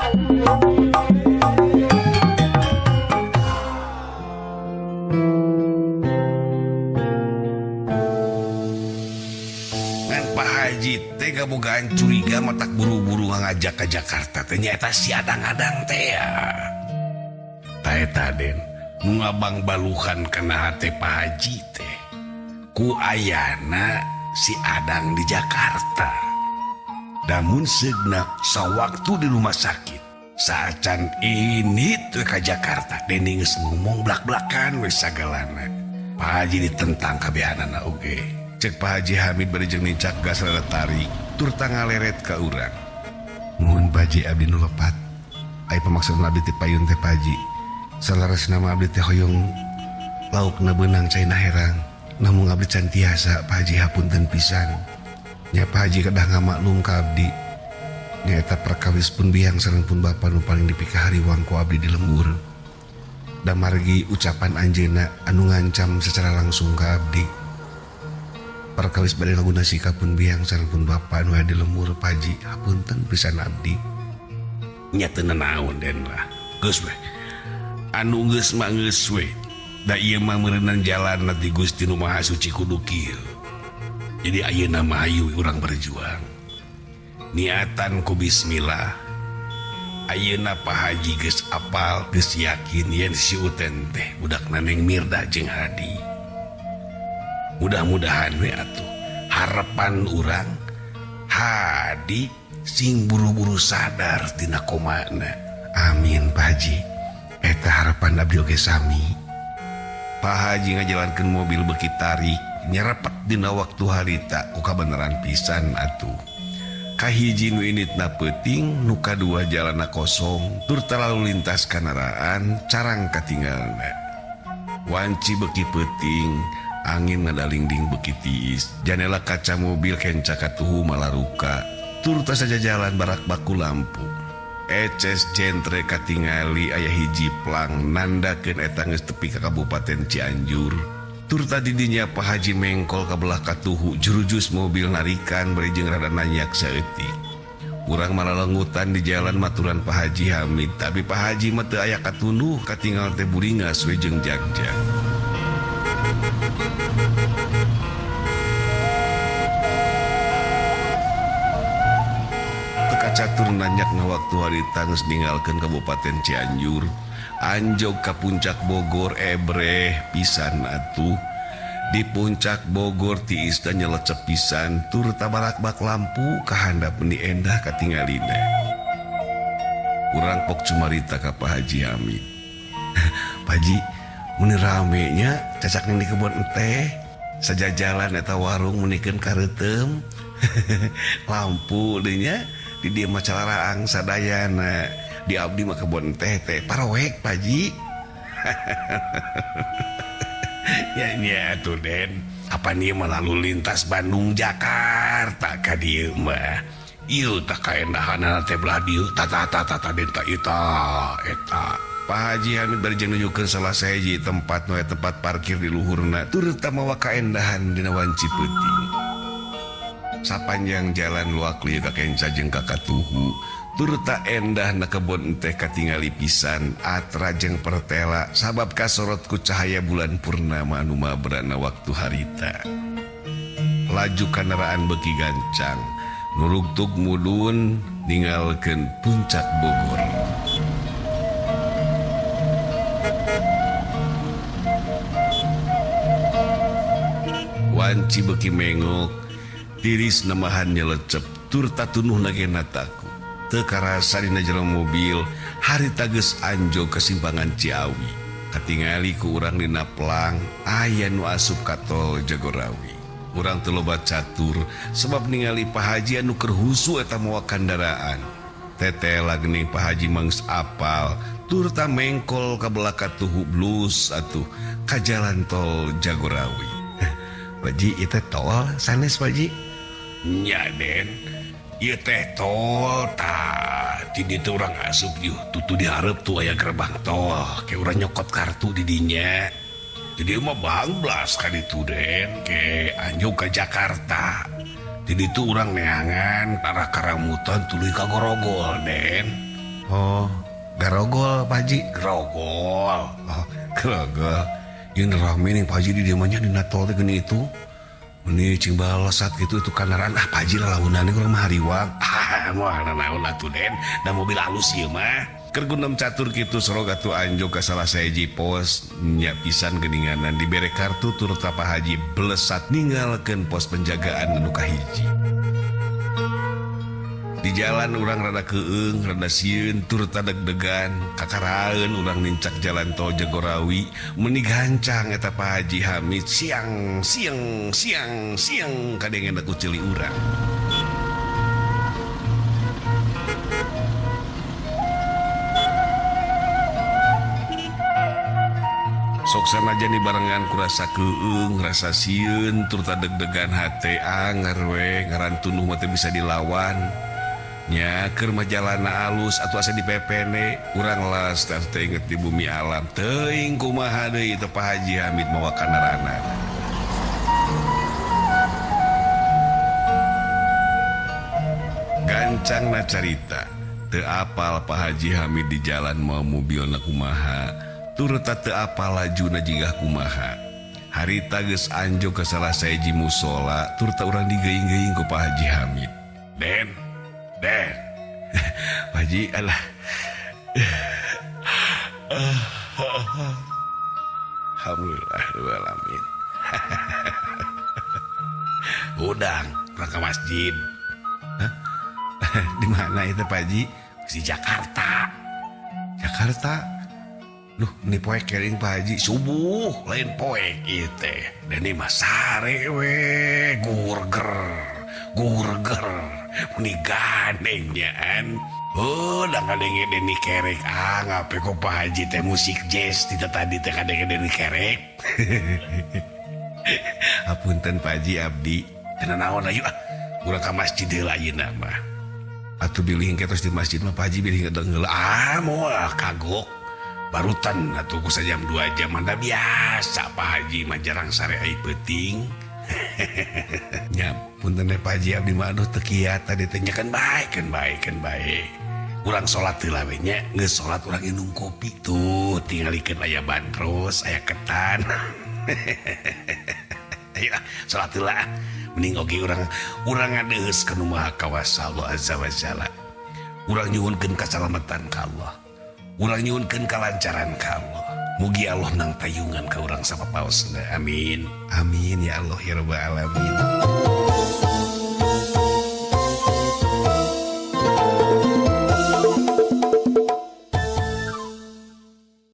Ngan Pak Haji teh kabogaan curiga matak buru-buru ngajak ke Jakarta teh nyaeta si Adang-adang teh ya. Ta eta Den nu ngabang baluhan kana hate Pak Haji teh ku ayana si Adang di Jakarta. Namun seugna sawaktu di rumah sakit saacan ini teh ka Jakarta Deni geus ngomong blak-blakan we sagalana. Pak Haji ditentang kabehanana oge. Cek Pak Haji Hamid bari jeung nincak gas rada tarik turta ngaleret ka urang. Nuhun Pak Haji abdi nu lepat. Ai pamaksudna abdi teh payun teh Pak Haji. Salaresna mah abdi teh hoyong laukna beunang caina herang. Namun abdi can tiasa Pak Haji hapunten pisan. Nya Pak Haji kedah ngamaklum ka abdi. Nyaeta perkawis pun biang sareng pun bapa nu paling dipikahariwang ku abdi di lembur. Damargi ucapan anjeunna anu ngancam secara langsung ka abdi. Perkawis bade ngaguna sikap pun biang sareng pun bapa nu aya di lembur Pak Haji hapunten pisan abdi. Nya teu nanaon Den lah. Geus we. Anu geus mah geus we. Da ieu mah meureunan jalan ti Gusti Nu Maha Suci kudu kieu. Jadi ayeuna mah hayu urang berjuang. Niatan ku bismillah. Ayeuna Pak Haji geus apal, geus yakin yen si Uten teh budakna Neng Mirda jeung Hadi. Mudah-mudahan we atuh harapan urang Hadi sing buru-buru sadar tina komana. Amin Pak Haji. Eta harapan abdi oge sami. Pak Haji ngajalankeun mobil beuki tarik nyerepet dina waktu harita ku kabeneran pisan atuh. Kahiji nu initna peuting, nu kadua jalanna kosong, tur lalu lintas kandaraan carang katinggalna. Wanci beuki peuting, angin ngadalingding beuki tiis, janela kaca mobil kenca katuhu malaruka, tur saja jalan barak baku lampu. Eces jentre katingali aya hiji plang nandakeun eta geus tepi ka Kabupaten Cianjur. Tur tadi dinya Pak Haji mengkol ka belah katuhu jurujus mobil narikan bari jeung rada nanyak saeutik. Urang malalenggutan di jalan maturan Pak Haji Hamid, tapi Pak Haji mah teu aya katunduh katingal teh buringas we jeung jagjag. Teu kacatur nanyak na waktu harita geus ninggalkeun Kabupaten Cianjur. Anjog ka puncak Bogor ebreh pisan atuh. Di puncak Bogor tiis dan nyelecep pisan tur tabarak-bak lampu kahandap meni endah katingalina. Urang pok cumarita ka Pak Haji Hamid. Pak Haji, meni rame nya cacak ning di kebon teh. Sajajalan eta warung menikeun kareuteum. Lampu deui nya di dieu mah calaraang sadayana. Di abdi mah kebon teh teh paroek Pak Haji. Ya nya atuh Den. Apa nih mah lalu lintas Bandung Jakarta ka dieu mah. Ieu tah kaendahanana teh belah dieu ta ta ta ta Den ta ieu ta eta. Pak Haji Hamid bari jeung nunjukkeun salah sahiji tempat nu aya tempat parkir di luhurna turta mawa kaendahan dina wanci peuting. Sapanjang jalan luak lieu ka kenca jeung ka katuhu turta endah na kebon teh katingali pisan atra jeung pertela sabab kasorot ku cahaya bulan purnama anu mabrana waktu harita. Laju kandaraan beuki gancang nurugtug mudun ninggalkeun puncak Bogor. Wanci beuki mengok tiris nemahan nyelecep turta tunuh nagena taku. Teu karasa dina jero mobil harita geus anjog ka simpangan Ciawi. Katingali ku urang dina plang aya nu asup ka tol Jagorawi. Urang teu loba catur sebab ningali Pak Haji anu keur husu eta mawa kandaraan. Tetela geuning Pak Haji manggs apal turta mengkol ka belah katuhu blus atuh ka jalan tol Jagorawi. Pak Haji ieu teh tol sanes Pak Haji? Nya Den. Ieu teh tol tah ti ditu urang asup yuh tutu dihareup tuh aya gerbang tol ke urang nyokot kartu di dinya. Jadi mah bangblas ka ditu Den ke anjog ka Jakarta. Di ditu urang neangan arah Karamutan tuluy ka Gorogol Den. Oh, garogol Pak Haji. Grogol. Oh, grogol. Yeun rame nih Pak Haji di dieu mah nya dina tol teh geuning itu. Meni cing balesat gitu itu kandaraan. Ah Pak Haji lalaunan urang mah hariwang. Ah moal naon atuh Den, da mobil alus ieu mah. Keur gundam catur kitu sorog atuh anjog ka salah sahiji pos nya pisan geuninganan dibere kartu turta Pak Haji belesat ninggalkeun pos penjagaan anu kahiji. Di jalan urang rada keung, rada sieun turta deg-degan, kakaraeun urang nincak jalan tol Jagorawi, meni gancang eta Pak Haji Hamid siang siang siang siang kadengena ku ceuli urang. Sok sanajan dibarengan ku rasa keung, rasa sieun turta deg-degan hate anger we ngaran tunduh mah teu bisa dilawan. Nya keur mah jalana alus atuh asa dipepene urang las teh teu inget di bumi alam teuing kumaha deui teh Pak Haji Hamid mawa kandaraan. Gancangna carita teu apal Pak Haji Hamid di jalan mawa mobilna kumaha turta teu apal lajuna jigah kumaha. Harita geus anjog ka salah sahiji musola turta urang digeing-geing ku Pak Haji Hamid. Den, Den. Pak Haji alah. Alhamdulillah rabbil alamin. Udang urang ka masjid. Hah? Di mana itu Pak Haji? Di Jakarta. Jakarta. Duh, ini poek kering Pak Haji subuh lain poek ieu teh. Dan ini mah sare we gurger. Gurger. Meni gandeng nyaan. Oh, da ngadenge Deni Kerek. Ah, ngape kok Pak Haji teh musik jazz ti tadi teh kadenge Deni Kerek. Apunten Pak Haji abdi. Teu naon ayo ah. Urang ka masjid heula ayeuna mah. Atuh bilih engke tos di masjid mah Pak Haji bilih ngedeng heula. Ah, moal kagok. Barutan atuh ku sajam 2 jam mah biasa Pak Haji mah jarang sare ai peuting. Nya punten Pak Haji abdi mah aduh teu kiat tadi teh nya kan bae kan bae kan bae. Urang salat heula we nya, geus salat urang inum kopi tuh tingalikeun aya bandros, aya ketan. Ayo salat heula. Mending oge urang ngadeheus ka Nu Maha Kawasa Allah Azza wa Jalla. Urang nyuhunkeun kasalamatan ka Allah. Urang nyuhunkeun kalancaran ka Allah. Mugi Allah nang tayungan ka urang sapapaosna. Amin. Amin ya Allah ya rabbal alamin.